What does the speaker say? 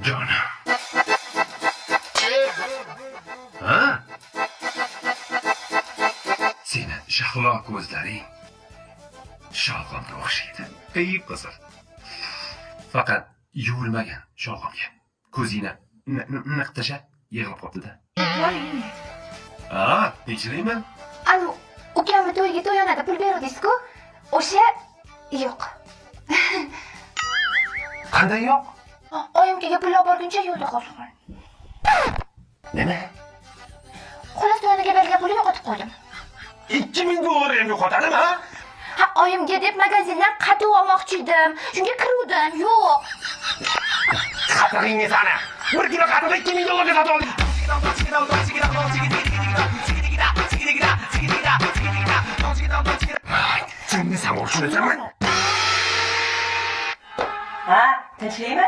Jonim. Ha? Seni shahlo ko'zlaring sholg'omga o'xshaydi. Ey qizil. Faqat yuvilmagan sholg'omga. Ko'zingni niq tasha yig'ilib qolibdi-da. Ha, tinchlikmi? Anu, ukamni to'yiga to'yonada pul beruvdingiz-ku? O'sha yo'q. Qanday yo'q? Oyimkiga pul olib borguncha yo'lda qoldim. Nima? Xullas, to'yonaga berilgan pulni yo'qotib qo'ydim. 2000 dollar ham yo'qotadimi, ha? Ha, oyimga deb magazindan qatiq olmoqchi edim. Shunga kiruvdim, yo'q. Qatig'ingni sani. 1 kilo qatiqni 2000 dollarga sotib oldim. Jinnisan, tushunasanmi? Ha, tinchlikmi?